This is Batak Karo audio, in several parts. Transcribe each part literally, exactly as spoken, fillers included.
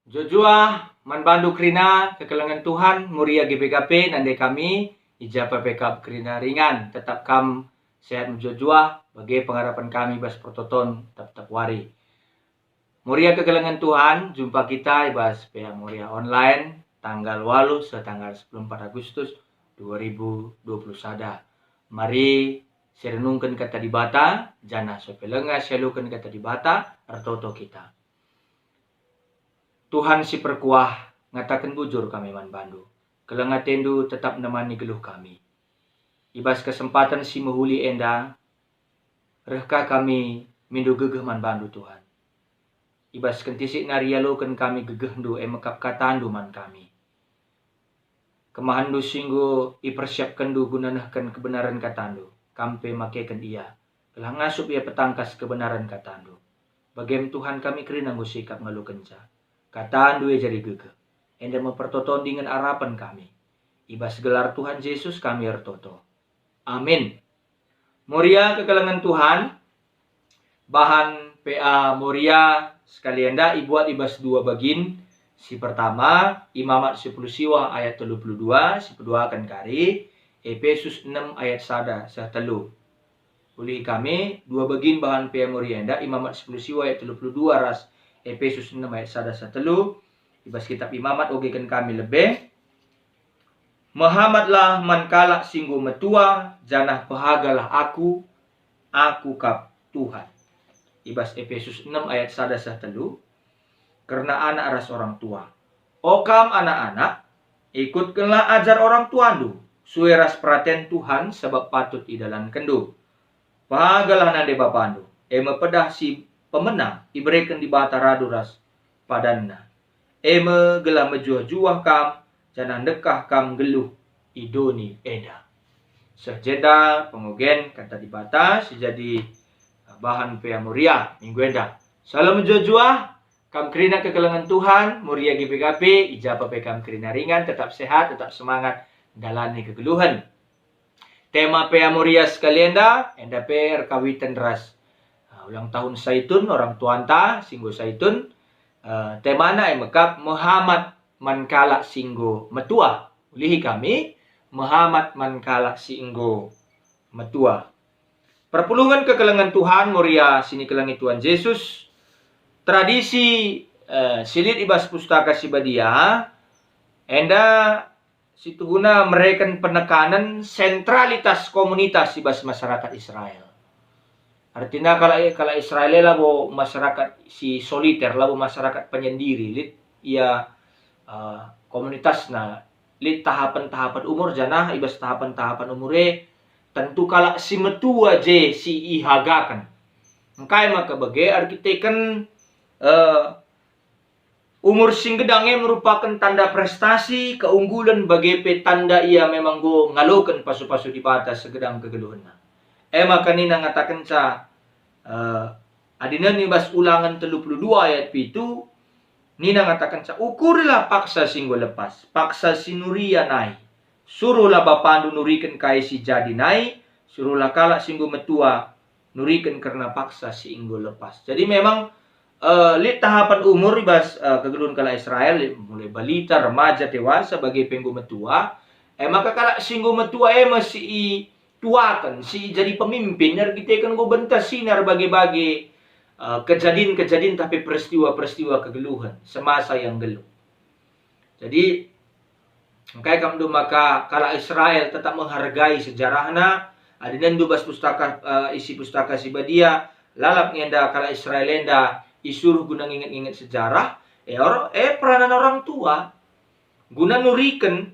Mejuah-juah man bandu kerina kekelengen Tuhan, Moria G B K P nande kami, i ja pe kam kerina ringan, tetap kam sehat mejuah-juah, bage pengarapen kami bas pertoton tep-tep wari. Moria kekelengen Tuhan, jumpa kita i bas P A Moria Online, tanggal walu seh tanggal sepuluh empat Agustus dua ribu dua puluh sada. Mari sirenungken Kata Dibata, janah sope lenga sialoken Kata Dibata, ertoto kita. Tuhan si perkuah, ngataken bujur kami man bandu. Keleng atendu tetap nemani geluh kami. I bas kesempaten si mehuli enda, reh ka kami mindo gegeh man bandu, Tuhan. I bas kentisik nari ialoken kami gegehndu, e mekap katandu man kami. Kemahenndu si enggo ipersiapkenndu guna nehken kebenaren katandu, kam pe makeken ia, gelah ngasup ia petangkas kebenaren katandu. Bagem Tuhan kami kerina enggo sikap ngalokenca. Katandu e jadi gegeh. Enda me pertoton dingen arapen kami. I bas gelar Tuhan Jesus kami ertoto. Amin. Moria kekelengen Tuhan, bahan P A Moria sekali enda ibuat i bas dua bagin. Si pertama, Imamat sepuluh siwa ayat telu puluh dua, sipeduaken kari, Epesus enem ayat sada seh telu. Ulihi kami, dua bagin bahan P A Moria enda, Imamat sepuluh siwa ayat telu puluh dua ras Epesus enem ayat sada seh telu. I bas kitab Imamat ogeken kami lebe. Mehamatlah man kalak si enggo metua, janah pehagalah aku, aku kap Tuhan. I bas Epesus enem ayat sada seh telu, kerna anak ras orang tua. O kam anak-anak, ikutkenlah ajar orang tuandu, sue ras peraten Tuhan, sabap patut idalankenndu. Pehagalah nande bapandu, e me pedah si pemena ibereken Dibata radu ras padanNa. E me gelah mejuah-juah kam, janah ndekah kam nggeluh i doni enda. Seh jenda pengogen Kata Dibata si jadi bahan P A Moria minggu enda. Salam mejuah-juah, kam kerina kekelengen Tuhan, Moria G B K P, i ja pe kam kerina ringan, tetap sehat, tetap semangat ndalani kegeluhen. Tema P A Moria sekali enda, enda pe erkawiten ras, uh, ulang tahun Saitun, orang tuanta si enggo Saitun. Uh, temana e mekap mehamat man kalak si enggo metua. Ulihi kami, mehamat man kalak si enggo metua. Perpulungen kekelengen Tuhan, Moria si ikelengi Tuhan Jesus, tradisi, eh, si lit i bas Pustaka Si Badia enda situhuna mereken penekanen sentralitas komunitas i bas masyarakat Israel. Artina kalak, kalak Israel e labo masyarakat si soliter, labo masyarakat penyendiri, lit ia, eh, komunitasna, lit tahapen-tahapen umur, janah i bas tahapen-tahapen umur e tentu kalak si metua je si ihagaken. Engkai maka bage erkiteken, eh, umur si nggedang e merupaken tanda prestasi, keunggulen, bage pe tanda ia memang enggo ngaloken pasu-pasu Dibata segedang kegeluhenna. E maka nina ngatakenca, eh, adi neni bas Ulangen telu puluh dua ayat pitu, nina ngatakenca, "Ukurilah paksa si enggo lepas, paksa si nuria nai. Suruhlah bapandu nuriken kai si jadi nai, suruhlah kalak si enggo metua nuriken kerna paksa si enggo lepas." Jadi memang, eh, lit tahapen umur i bas, eh, kegeluhen kalak Israel, mulai balita, remaja, dewasa, bage pe enggo metua. E maka kalak si enggo metua e me si ituaken, si jadi pemimpin, erkiteken enggo benta sinar bage-bage, eh, kejadin-kejadin tapi peristiwa-peristiwa kegeluhen semasa ia nggeluh. Jadi, engkai kam ndu maka kalak Israel tetap menghargai sejarahna? Adi nenndu bas pustaka, eh, isi Pustaka Si Badia, lalap nge enda kalak Israel enda isuruh guna nginget-nginget sejarah, e or-, e peranan orang tua. Guna nuriken,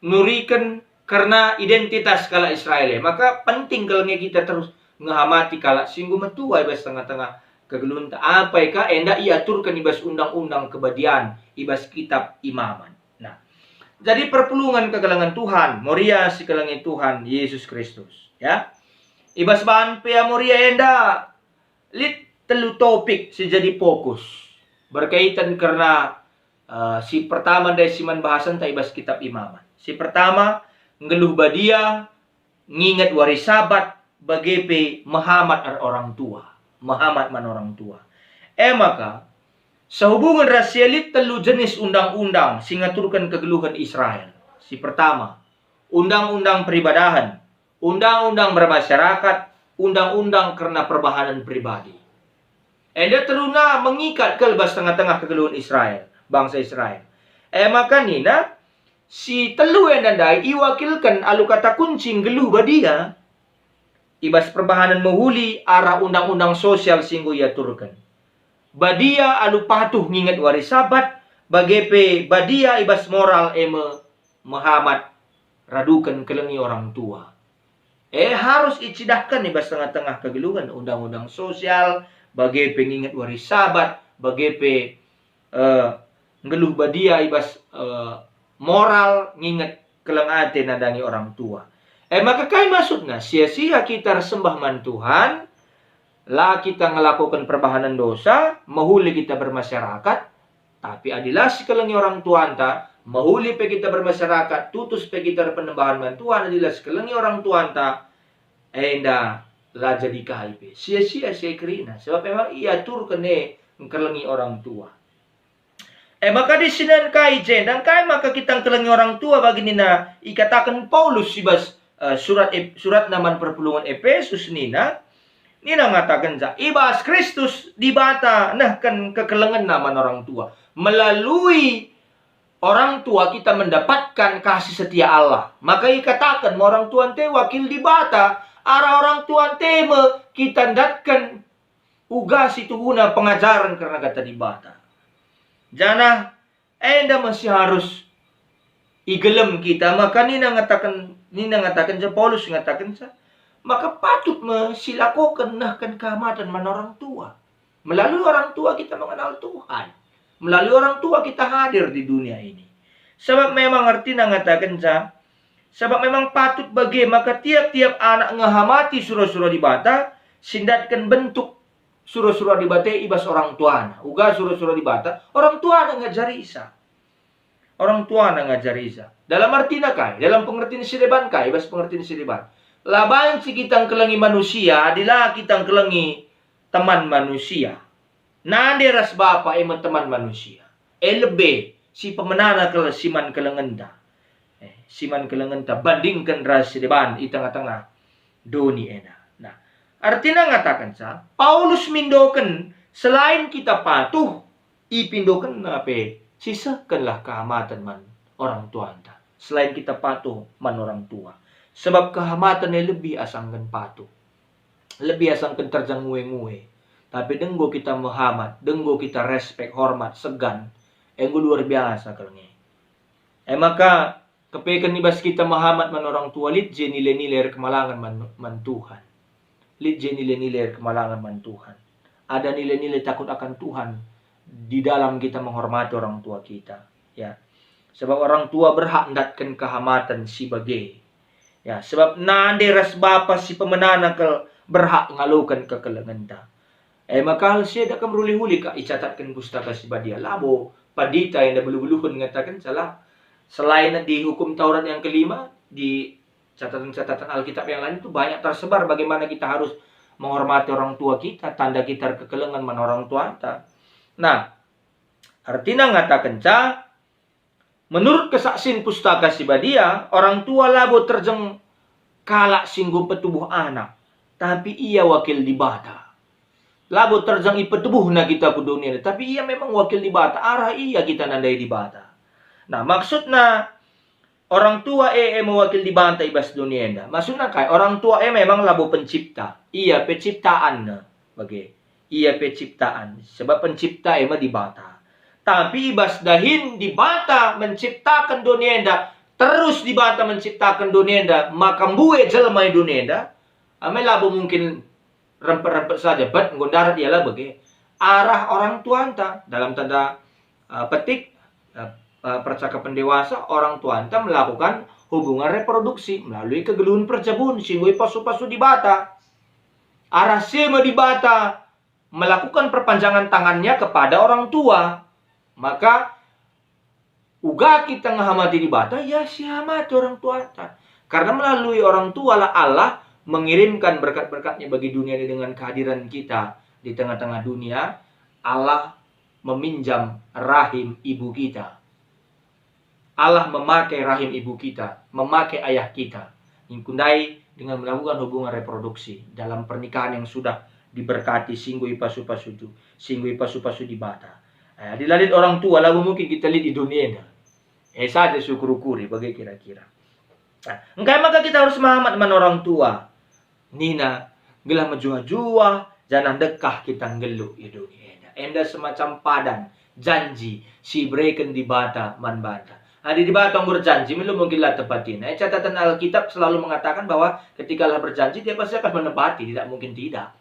nuriken kerna identitas kalak Israel e. Maka penting kal nge kita terus ngehamati kalak si enggo metua i bas tengah-tengah kegeluhenta. Apai ka enda iaturken i bas undang-undang kebadian, i bas kitab Imamat. Nah, jadi perpulungen kekelengen Tuhan, Moria si ikelengi Tuhan Yesus Kristus, ya. I bas bahan P A Moria enda lit telu topik si jadi fokus berkaitan kerna, eh, si pertama ndai si man bahasenta i bas kitab Imamat. Si pertama, nggeluh badia, nginget wari Sabat, bage pe mehamat er orang tua, mehamat man orang tua. E maka, Sehubungen ras si e lit telu jenis undang-undang si ngaturken kegeluhen Israel. Si pertama, undang-undang peribadahen, undang-undang bermasyarakat, undang-undang kerna perbahanen pribadi. Enda teruna mengikat kal bas tengah-tengah kegeluhen Israel, bangsa Israel. E maka nina, si telu enda ndai iwakilken alu kata kunci nggeluh badia i bas perbahanen mehuli arah undang-undang sosial si enggo iaturken. Badia alu patuh nginget wari Sabat, bage pe badia i bas moral, e me mehamat raduken kelengi orang tua. E harus icidahken i bas tengah-tengah kegeluhen undang-undang sosial, bage pe nginget wari Sabat, bage pe, eh, nggeluh badia i bas, eh, moral, nginget keleng ate nandangi orang tua. E maka kai maksudna? Sia-sia kita ersembah man Tuhan, la kita ngelakoken perbahanen dosa, mehuli kita bermasyarakat, tapi adi la sikelengi orang tuanta, mehuli pe kita bermasyarakat, tutus pe kita erpenembahen man Tuhan, adi la sikelengi orang tuanta, enda la jadi kai pe. Sia-sia si e kerina, sebab memang iaturken e ngkelengi orang tua. E maka di sinen kai jenda, kai maka kita ngkelengi orang tua bagi nina ikataken Paulus i bas, eh, surat Ep-, suratna man perpulungen Epesus nina, nina ngatakenca, "I bas Kristus Dibata nehken kekelengenna man orang tua." Melalui orang tua kita mendapatkan kasih setia Allah. Maka ikataken me orang tua ente wakil Dibata, arah orang tua ente me kita ndatken uga si tuhuna pengajaren kerna Kata Dibata. Janah enda me si harus igelem kita, maka nina ngataken, nina ngatakenca Paulus ngatakenca, maka patut me silakoken nehken kehamaten man orang tua. Melalui orang tua kita mengenal Tuhan. Melalui orang tua kita hadir di dunia ini. Sebab memang ertina ngatakenca, sebab memang patut bage maka tiap-tiap anak ngehamati sura-sura Dibata, si ndatken bentuk sura-sura Dibata i bas orang tuana. Uga sura-sura Dibata, orang tuana ngajarisa. Orang tuana ngajarisa. Dalam artina kai? Dalam pengertin si deban kai? I bas pengertin si deban. La banci kita ngkelengi manusia, adi la kita ngkelengi teman manusia. Nande ras bapa e me teman manusia. E lebe, si pemenana kal si man kelengenta. Eh, si man kelengenta bandingken ras si deban i tengah-tengah doni enda. Nah, artina ngatakenca, Paulus mindoken selain kita patuh, ipindokenna pe sisehkenlah kehamaten man orang tuanta. Selain kita patuh man orang tua. Sebab kehamaten e lebih asangken patuh. Lebih asangken terjeng ngue-ngue. Tapi denggo kita mehamat, denggo kita respek, hormat, segan, enggo luar biasa kal nge. E maka, kepeken i bas kita mehamat man orang tua, lit je nilai-nilai erkemalangen man, man Tuhan. Lit je nilai-nilai erkemalangen man Tuhan. Ada nilai-nilai takut akan Tuhan di dalam kita menghormati orang tua kita, ya. Sebab orang tua berhak ndatken kehamaten si bage. Ya, sebab nande ras bapa si pemenana kal berhak ngaloken kekelengenta. E maka hal si enda kam ruli-uli ka icatatken Pustaka Si Badia. Labo pandita enda beluh-beluhen ngatakenca la. Selain di Hukum Taurat yang kelima, di catatan-catatan Alkitab yang lain itu banyak tersebar bagaimana kita harus menghormati orang tua kita, tanda kita erkekelengen man orang tuanta. Nah, artina ngatakenca, menurut kesaksin Pustaka Si Badia, orang tua labo terjeng kalak si enggo petubuh anak, tapi ia wakil Dibata. Labo terjeng ipetubuhna kita ku dunia, tapi ia memang wakil Dibata, arah ia kita nandai Dibata. Nah, maksudna orang tua e, e me wakil Dibata i bas dunia enda. Maksudna kai? Orang tua e memang labo pencipta, ia pe ciptaan bage. Ia pe ciptaan, sebab pencipta e me Dibata. Tapi i bas dahin Dibata menciptaken dunia enda, terus Dibata menciptaken dunia enda, maka mbue jelma i dunia enda, ame labo mungkin rempet-rempet saja, bet enggo ndarat ia la bage. Arah orang tuanta, dalam tanda, eh, petik, eh, eh, percakapan dewasa, orang tuanta melakukan hubungan reproduksi melalui kegeluhen perjabun si enggo ipasu-pasu Dibata. Arah si e me Dibata melakukan perpanjangan tangannya kepada orang tua. Maka uga kita ngehamati Dibata, ia sihamati orang tuanta. Karena melalui orang tualah Allah mengirimkan berkat-berkatnya bagi dunia ini dengan kehadiran kita di tengah-tengah dunia. Allah meminjam rahim ibu kita. Allah memakai rahim ibu kita, memakai ayah kita. Ningku ndai dengan melakukan hubungan reproduksi dalam pernikahan yang sudah diberkati, singgo ipasu-pasu tu, singgo ipasu-pasu Dibata. Eh, adi la lit orang tua, labo mungkin kita lit i dunia enda. Eh, saja syukur-ukuri bage kira-kira. Nah, engkai maka kita harus mehamat man orang tua? Nina, gelah mejuah-juah, janah ndekah kita nggeluh i doni enda. Enda semacam padan, janji, si ibereken Dibata man banta. Adi Dibata enggo erjanji, melo mungkin la tepatina. Eh, catatan Alkitab selalu mengatakan bahwa ketika Allah berjanji, Dia pasti akan menepati, tidak mungkin tidak.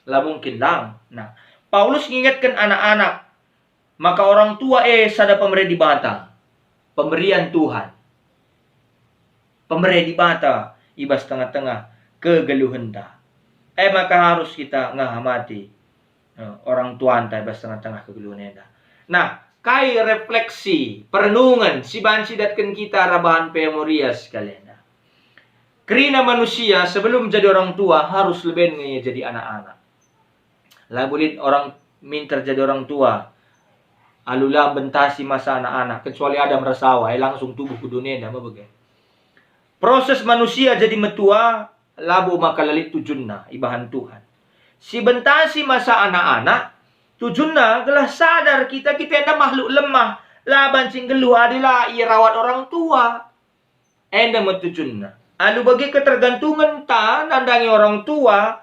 La mungkin lang. Nah, Paulus ngingetken anak-anak maka orang tua e sada pemere Dibata, pemberian Tuhan, pemere Dibata i bas tengah-tengah kegeluhenta. E maka harus kita ngahamati, eh, orang tuanta i bas tengah-tengah kegeluhen enda. Nah, kai refleksi, perenungen si banci idatken kita arah bahan pe Moria sekali enda? Kerina manusia sebelum jadi orang tua harus leben nge ia jadi anak-anak. Labo lit orang minter jadi orang tua alu la mbentasi masa anak-anak, kecuali Adam ras Hawa, e langsung tubuh ku dunia enda me bage. Proses manusia jadi metua labo maka la lit tujunna ibahan Tuhan. Si bentasi masa anak-anak, tujunna gelah sadar kita, kita enda makhluk lemah, la banci nggeluh adi la irawat orang tua. Enda me tujunna. Alu bage ketergantungenta nandangi orang tua,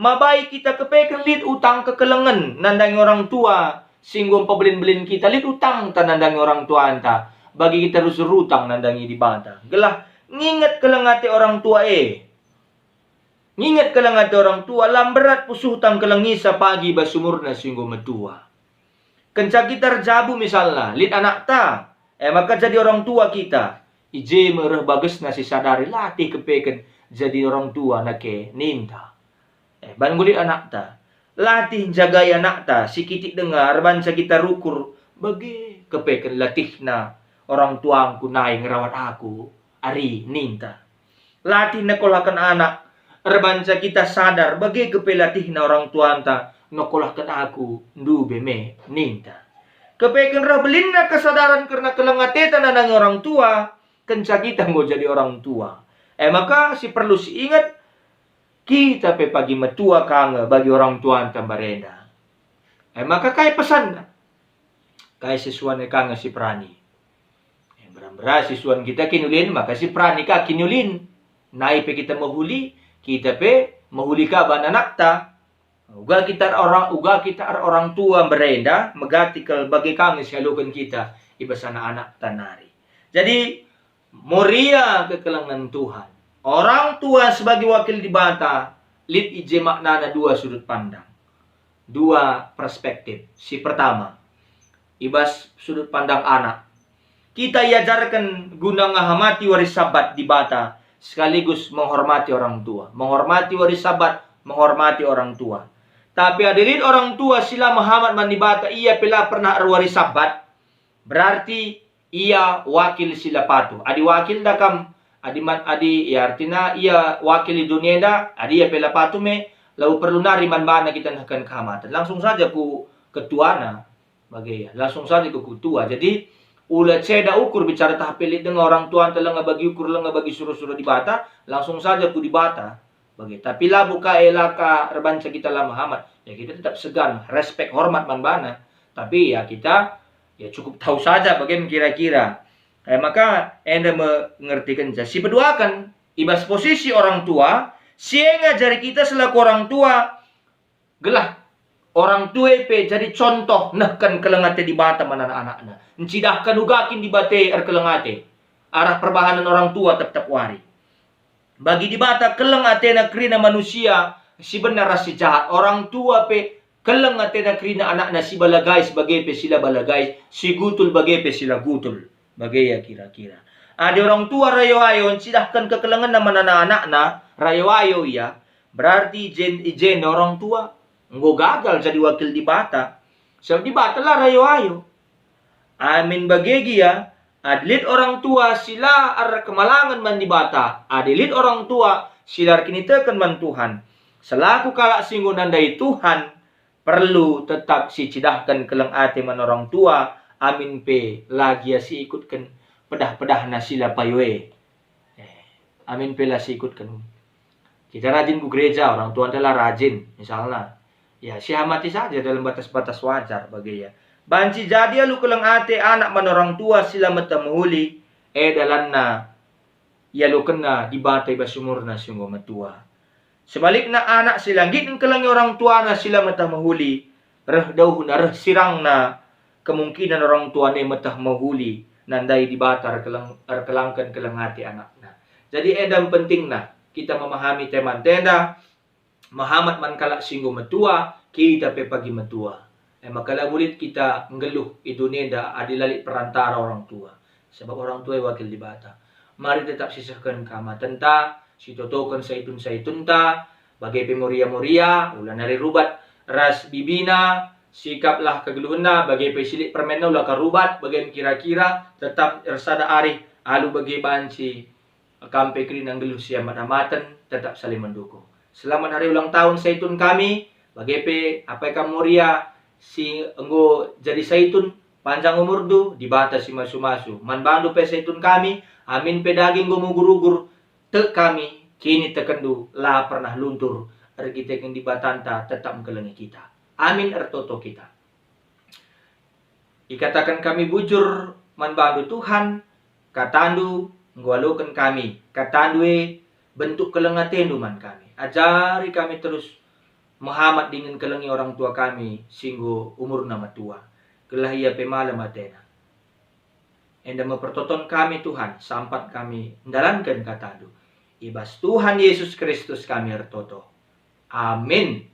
mabai kita kepeken lit utang kekelengen nandangi orang tua, si enggo mpebelin-belin kita, lit utangta nandangi orang tuanta, bagi kita rusur utang nandangi Dibata. Gelah nginget keleng ate orang tua e. Nginget keleng ate orang tua, la mberat pusuh tang kelengisa pagi bas umurna si enggo metua. Kenca kita erjabu misalna, lit anakta, e maka jadi orang tua kita. I je me reh bagesna si sadari latih kepeken jadi orang tua nake ninta. E, ban nggo lit anakta, latih njagai anakta si kitik denga erbanca kita rukur, bage kepeken latihna orang tuangku nai ngerawat aku, ari ninta. Latih nekolaken anak, erbanca kita sadar bage kepe latihna orang tuanta nekolaken aku, ndube me ninta. Kepeken reh belinna kesadaran kerna keleng ateta nandangi orang tua, kenca kita enggo jadi orang tua. E maka si perlu siinget, kita pe pagi metua ka nge bagi orang tuanta mbarenda. E maka kai pesanna? Kai sisuan e ka nge si perani. E, mbera-mbera sisuan kita kiniulin, maka si perani ka kiniulin. Nai pe kita mehuli, kita pe mehuli ka ban anakta. Uga kita orang, uga kita orang tua mbarenda, megati kal bage ka nge si ialoken kita i bas anak-anakta nari. Jadi, Moria kekelengen Tuhan. Orang tua sebagai wakil Dibata, lit i je maknana dua sudut pandang, dua perspektif. Si pertama, i bas sudut pandang anak, kita iajarken guna ngahamati wari Sabat Dibata sekaligus menghormati orang tua. Menghormati wari Sabat, menghormati orang tua. Tapi adi lit orang tua si la mehamat man Dibata, ia pe la pernah erwari Sabat, berarti ia wakil si la patuh. Adi wakil nda kam, adi man, adi, ya, artina ia wakil i dunia enda, adi ia pe la patuh me, labo perlu nari man bana kita nehken kehamaten. Langsung saja ku ketuana, bage ia. Langsung saja ku ketua. Jadi, ula ceda ukur bicara tah pe lit denga orang tuanta langa bagi ukur, langa bagi suruh-suruh Dibata, langsung saja ku Dibata. Bage. Tapi labo ka e la ka erbanca kita la mehamat. Ya, kita tetap segan, respek, hormat man bana. Tapi ya kita, ya cukup tahu saja bage kira-kira. E maka enda me ngertikenca. Si peduaken, i bas posisi orang tua, si e ngajari kita selaku orang tua, gelah orang tua e pe jadi contoh nehken keleng ate Dibata man anak-anakna. Ncidahken uga kin Dibata e erkeleng ate arah perbahanen orang tua tep-tep wari. Bagi Dibata keleng atena kerina manusia si benar ras si jahat. Orang tua pe keleng atena kerina anakna si bala gais bage pe si la bala gais, si gutul bage pe si la gutul. Bage ia kira-kira. Adi orang tua rayo-ayo ncidahken kekelengenna man anak-anakna, rayo-ayo ia, berarti i je, i je orang tua enggo gagal jadi wakil Dibata. Sebab Dibata la rayo-ayo. Amin bage gia, adi lit orang tua si la erkemalangen man Dibata, adi lit orang tua si la erkiniteken man Tuhan, selaku kalak si enggo nandai Tuhan, Perlu tetap sicidahken keleng ate man orang tua, amin pe la gia siikutken pedah-pedahna si la payo e. Eh, amin pe la siikutken. Kita rajin ku gereja, orang tuanta la rajin, misalna. Ya, siamati saja dalam batas-batas wajar bage ia. Banci jadi alu keleng ate anak man orang tua si la meteh mehuli, e dalanna ialokenna Dibata i bas umurna si enggo metua. Sebalikna, anak si la nggit ngkelengi orang tuana si la meteh mehuli, reh dauhna, reh sirangna, kemungkinan orang tuana e meteh mehuli nandai Dibata erkeleng-, erkelangken keleng ate anakna. Jadi enda pentingna kita memahami tema enda, mehamat man kalak si enggo metua, kita pe pagi metua. E maka labo lit kita nggeluh i doni enda adi la lit perantara orang tua, sabap orang tua e wakil Dibata. Mari tetap sisehken keamatenta, sitotoken saitun-saitunta, bage pe Moria-Moria, ula nari rubat ras bibina, sikaplah kegeluhenna, bage pe si lit permenna ula ka rubat, bage me kira-kira, tetap ersada arih, alu bage banci kam pe kerina nggeluh si amat-amaten, tetap saling mendukung. Selamat hari ulang tahun saitun kami, bage pe apai kam Moria si enggo jadi saitun, panjang umurndu, Dibata si masu-masu. Man bandu pe saitun kami, amin pe dage enggo mugur-ugur, tek kami, kinitekenndu la pernah luntur, erkiteken Dibatanta tetap ngkelengi kita. Amin, ertoto kita. Ikataken kami bujur man bandu Tuhan, katandu enggo aloken kami, katandu e bentuk keleng atendu man kami. Ajari kami terus mehamat dingen kelengi orang tua kami si enggo umurna metua, gelah ia pe malem atena. Enda me pertoton kami Tuhan, sampat kami ndalanken katandu. I bas Tuhan Yesus Kristus kami ertoto. Amin.